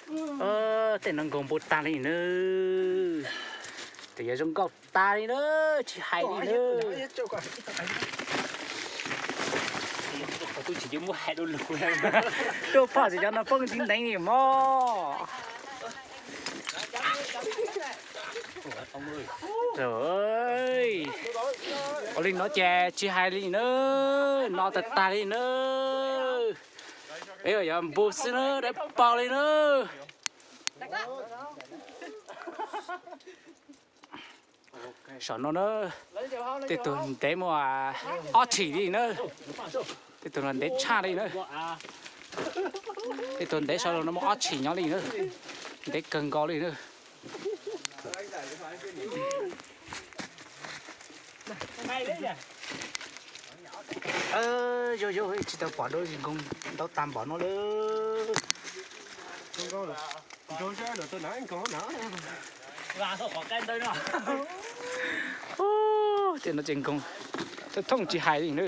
Tej no nkaug npua tag li na. Tes yog zoo nkauj tag li na, tsis hais li na. Tuaj phom tsis cov no poob ntiv nteev li mog. Ua li no ces tsis hais li na, no tag tag li na. Peb yog npua xwb na, dawb paug li na. Saum no na, tej tug ntev muaj ob tshim li na, tej tug ntev tshaj li na, tej tug ntev saum no muaj ob tshim nyob li na, ntev kawg nkaus li na. Yog yog tsis tau pom dua nkoog ntau tag npaum no lawm. Tej no ces nkoog thooj tsis hais li na.